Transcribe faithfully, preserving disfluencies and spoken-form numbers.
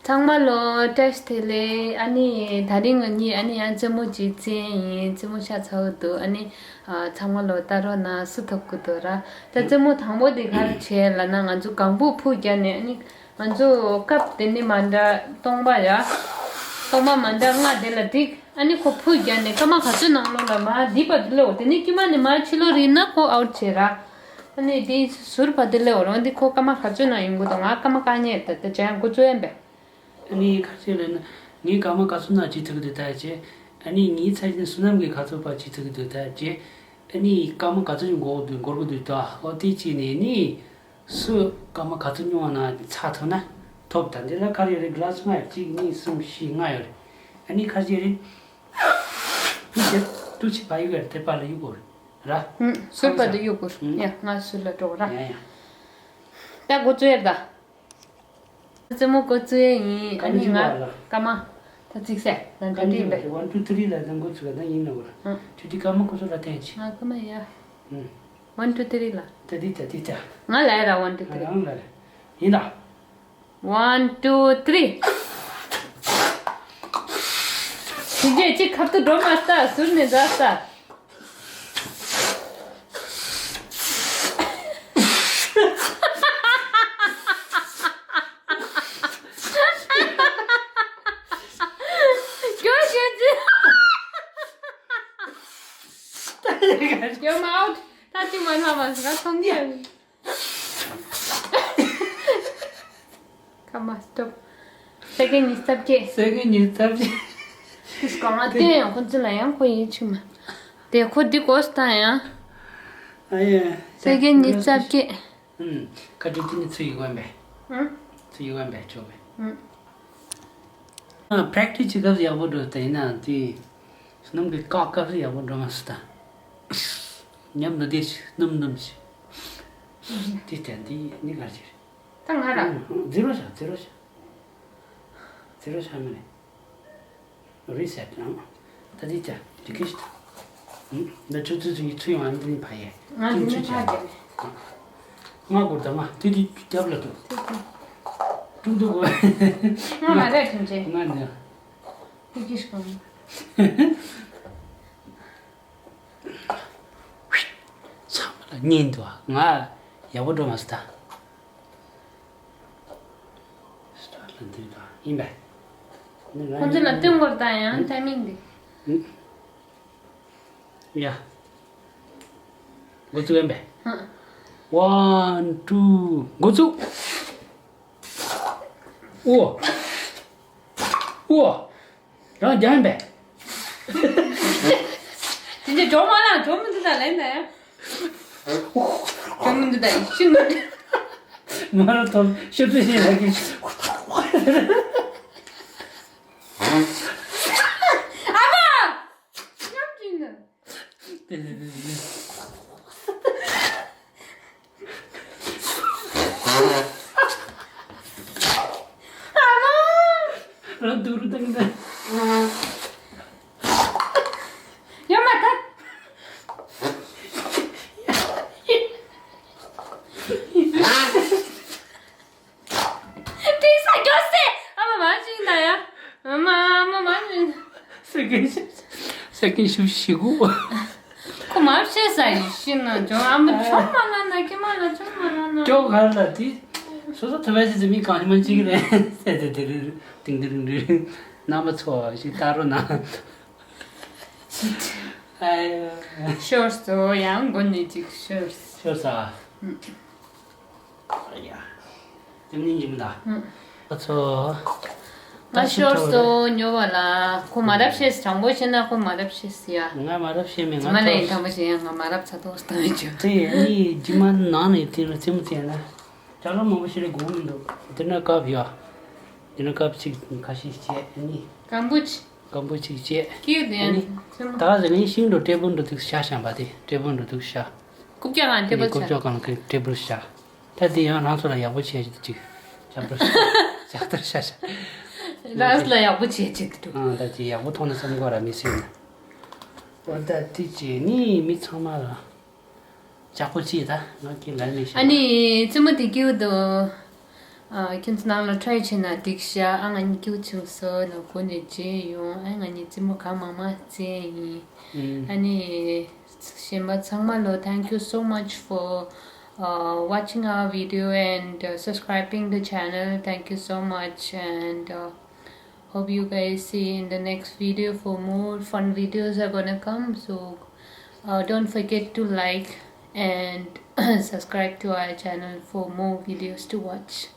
ཚང་མ་ལོ་བཀྲ་ཤིས་བདེ་ལེགས། ཨ་ནི་དེ་རིང་ང་གཉིས་ཨ་ནི་ཡང་རྩེད་མོ་ཅིག་རྩེ་ཡིན། རྩེད་མོ་ཤ་ཚ་བོ་འདུག་ཨ་ནི་ཨ་ཚང་མ་ལོ་ལྟ་རོགས་གནང་། སུ་ཐོབ་ཀྱི་འདུག་ར། ད་རྩེད་མོ་དང་པོ་དེ་ག་རེ་བྱས་ལབ་ན། ང་ཚོ་གང་བུ་ཕུ་བརྒྱབ་ནས། ཨ་ནི་ང་ཚོ་ཀབ་དེ་ནི་མ་འདྲ་སྟོང་པ་ཡ། སྟོང་པ་མ་འདྲ་ལྔ་དེ་ལ་བསྒྲིགས། ཨ་ནི་ཁོ་ཕུ་བརྒྱབ་ནས་སྐར་མ་ག་ཚོད་ནང་ལོགས་ལ་མར་འདི་བར་དུ་སླེབས་འོ། དེ་ནི་དཀྱིལ་མ་ནས་མར་ཕྱི་ལོགས་རིལ་ན་ཁོ་ཨའུཊ་བྱས་ར། ཨ་ནི་དེ་ཟུར་བར་དུ་སླེབས་འོ་རང་འདི་ཁོ་སྐར་མ་ག་ཚོད་ནང་ཡོང་གི་འདུག་ང་སྐར་མ་བཀག་ཉེས་རེད། ད་ལྟ་ཅང་འགོ་བཙུགས་ཡིན་པས། ཨ་ནི་ཁ་ཤས་ལ་ནི་ངའི་སྐར་མ་ག་ཚོད་ནང་བྱེད་ཐུབ་ཀྱི་འདུག་ད་ཅེ། ཨ་ནི་ངའི་ཚ་ཅན་བསོད་ནམས་ཀྱི་ག་ཚོད་བར་བྱེད་ཐུབ་ཀྱི་འདུག་ད་ཅེ། ཨ་ནི་སྐར་མ་ག་ཚོད་འགོར་འདུག་འགོར་གྱི་འདུག་ད། ཨོ་དེ་བྱས་ནས་ནི། སུ་སྐར་མ་ག་ཚོད་ཉུང་བ་ན་ཚར་ཐུབ་ན་ཐོབ། ད་འདི་ལ་ག་རེ་ཡོད་རེད། གི་ལ་སི་ལྔ་ཡོད། གཅིག་གཉིས་གསུམ་བཞི་ལྔ་ཡོད་རེད། ཨ་ནི་ཁ་ཤས་རེད། དུ་ཆེ་དུ་ཆེ་བ་ཡོད་རེད། དེ་པ་ལ་ཡོད་གོ་རེད་ར། ཧུམ། ཟུར་པ་དུ་ཡོད་གོ་རེད། ཡ་ང་ཟུར་ལ་འགྲོ་ར། ཡ་ཡ། ད་འགོ་བཙུགས་ཡ་ད། རྩེད་མོ་འགོ་བཙུགས་ཡ་ཡིན། ཨ་ནི་ང་སྐར་མ་ད་ཅིག་སེ་ད་ད་ཏིག་བེ། ཝན་ཊུ་ཐི་རི་ལ་ད་འགོ་བཙུགས་ཡ་ད་ཡིན་ནོ་ར། ཧུམ། ཁྱོད་ཀྱི་སྐར་མ་ཁོ་ཚོ་ལ་བསྟན་ཅི། ང་སྐར་མ་ཡ། ཧུམ། ཝན་ཊུ་ཐི་རི་ལ། ད་འདི་ད་འདི་ད། ང་ལ་ཡ་ར་ཝན་ཊུ་ཐི་རི། རང་ལ་ར། ཡིན་ད། ཝན་ཊུ་ཐི་རི། དེ་རྗེས་གཅིག་ཁ་ཐུག་འགྲོ་མ་ས་ཟུར་ནས་འཛག་ས། སྐྱོ་ཤོད་ཅི། སྐྱོ་མ་ཨའུཊ། ད་ཅི་མ་ལྷག་པ་ཟ་ཐོང་གི། Come on, stop. སེ་ཀེན་ཉི་ཤུ་རྩ་བརྒྱད། སེ་ཀེན་ཉི་ཤུ་རྩ་བརྒྱད། ཁོ་ཚོ་ལ་ཡང་ཁོ་ཡིད་ཆེས་མ། དེ་ཁོ་འདི་གོ་སྟངས་ཡང་། ཨ་ཡ། སེ་ཀེན་ཉི་ཤུ་རྩ་བརྒྱད། ཨུམ། ཁ་ཅིག་དེ་ནི་ཚུར་ཡི་དབེན་པས། ཨུམ། ཚུར་ཡི་དབེན་པས་ཆོག་པས། ཨུམ། ཨ་པྲེག་ཊི་སི་བྱེད་སྐབས་ཡག་པོ་འགྲོ་ད། ཡིན་ནའང་དེ་སྣུམ་གྱི་བཀག་སྐབས་ཡག་པོ་འགྲོ་མ་སོང་ད། མཉམ་དུ་བསྡད་ཤིག་སྣུམ་སྣུམ་ཞིག་དེ་ལྟ་འདི་ནི་གར་ཞིག་རེད། ད་ང་རང་། ཛི་རོ་བཞག་ཛི་རོ་བཞག་ཛི་རོ་བཞག་མ་རེད། རི་སེ་ཊི་ཨང་། ད་འདི་ལྟ་འགྲིག་གི་ཤི། ད་ཆུ་ཚོད་ཚོད་ཚོད་ཡོང་ཨ་འདི་ནི་ཕ་ཡེ། ང་འདི་ནི་ཕ་ཡེ། ང་སྒོར་ད་ང་དེ་དུས་རྒྱབ་ལ་འདུག་ཀྲུང་དུ་གོ། ང་མ་རེད་ཐུན་ཆེ། ང་འདི། ཁུ་ཀིས་གང་། ཚང་མ་ལ་ཉན་འདུག་ང་ཡག་པོ་འགྲོ་མ་སོང་ད། སྟོར་ལ་འདུག་ད་ཡིན་པས། ཁོང་ཚོ་ལ་སྟོན་དགོས་ད་ཡང་ཊའི་མིང་འདི། ཡ། འགོ་བཙུགས་ཡིན་པས། ཧ། ཝན་ཊུ་འགོ་བཙུགས། ཨོ། ཨོ། རང་རྒྱག་ཡིན་པས། དེ་འདྲ་འགྲོ་མ་ལ་འགྲོ་མི་འདུག་ད་ལན་ད་ཡ། འགྲོ་མི་འདུག་ད་ཡ་ཤི་མི་འདུག་ང་རང་ཐོབ་ཤི་ཚུལ་ཞིག་ལ་གི། ཨ་མ། སྐྱབས་ཀྱིན་ནི། དེ་དེ་དེ་དེ། རང་སྡུག་རུ་བཏང་ད། ཡོད་མ་ཐག་ཏིག་ས་སྐྱོ་སེ། ཨ་མ་མ་ཅིག་ན་ཡ། ཨ་མ་ཨ་མ་མ་ཅིག་སེ་ཀེན་ཤུ་སེ་ཀེན་ཤུ་ཤི་གུ། ཁོ་མ་བཤད་ས་ཡི་ཤི་ན་ཇོ། ཨ་མ་ཆོ་མ་ན་ན་ཀི་མ་ན་ཆོ་མ་ན་ན། ཀྱོ་ག་ལ་དེ། སོ་སོ་ཐོབ་པ་ཞིག་ཚེ་མི་གང་ཞིག་མ་ཅིག་རེད་ཟེར་ཏེ་དེ་རིང་ཏིང་ཏིང་རིང་རིང་རྣམ་པ་ཚོ་ཞིག་ལྟ་རོགས་གནང་། ཨ་ཡ། ཤོར་སོ་ཡང་མགོ་ནས་ཅིག་ཤོར། ཤོར་ས། ཨ་ཡ། དེ་མིན་ཡིན་ད། ཨ་ཚོ། ད་ཤོར་སོ་ཉོ་བ་ལ་ཁོ་མ་རབས་ཤེས། དྲང་པོ་བཤད་ན་ཁོ་མ་རབས་ཤེས་ཡ། ང་མ་རབས་ཤེས་མེད། ང་མ་ལ་ཡིན་ཐོབ་དྲང་པོ་བཤད་ཡ་ང་མ་རབས་ཚ་ཏོག་སྟོན་ཡོད་ཅུ། དེ་ཡིན་ནི་རྗེས་མ་ནང་ནས་དེ་རུ་རྩེད་མོ་རྩེ་ན། ཅ་ལག་མང་པོ་ཞིག་རེ་དགོས་མི་འདུག་དེ་ན་ཀབ་ཡོད། དེ་ན་ཀབ་ཅིག་ཁ་ཤས་བྱས་ཨ་ནི། སྐམ་པོ་ཅིག་སྐམ་པོ་ཅིག་བྱས། ཀིའུ་དེ་ཨ་ནི། ད་ག་ཟེར་ནི་ཤིང་འགྲོ་ཊེ་བལ་འགྲོ་དུག་ཤ་ཤམ་པ་དེ་ཊེ་བལ་འགྲོ་དུག་ཤ། རྐུབ་ཀྱག་གང་ཊེ་བལ་རྐུབ་ཀྱག་གང་གི་ཊེ་བལ་ཤ། ད་དེ་ཡང་རང་ཚོ་ལ་ཡག་པོ་བྱས་ཅིག་ཅིག་ཇག་ཏར་ཤ། ཇག་ཏར་ཤ་ཤ། རང་ཚོ་ལ་ཡག་པོ་བྱས་ཅིག་འདུག་ཨང་ད་ཅིག་ཡག་པོ་མཐོང་ན་བསམ་གོ་ར་མི་སྲིད་ན། འོ་ད་དེ་བྱས་ནི་མི་ཚང་མ་ལ། ཇག་པོ་ཅིག་ད་ང་གི་ལ་མི་ཤ། ཨ་ནི་བཙུན་མོ་དེ་སྐྱིད་པོ་འདུག་ཨ། ཁྱེད་ཚོ་ནང་ལ་try་བྱས་ན་འགྲིག་ཤག་ཨ། ང་གཉིས་སྐྱིད་བྱུང་སོང་ནོ་གོ་ནས་བརྗེད་ཡོང་། ཨ། ང་གཉིས་རྩེད་མོ་གང་མང་མང་རྩེད་ཡིན། ཨ་ནི་གཞན་པ་ཚང་མ་ལོ། Thank you so much for uh, watching our video and uh, subscribing the channel. Thank you so much and uh, hope you guys see in the next video for more fun videos are gonna come. So uh, don't forget to like and subscribe to our channel for more videos to watch.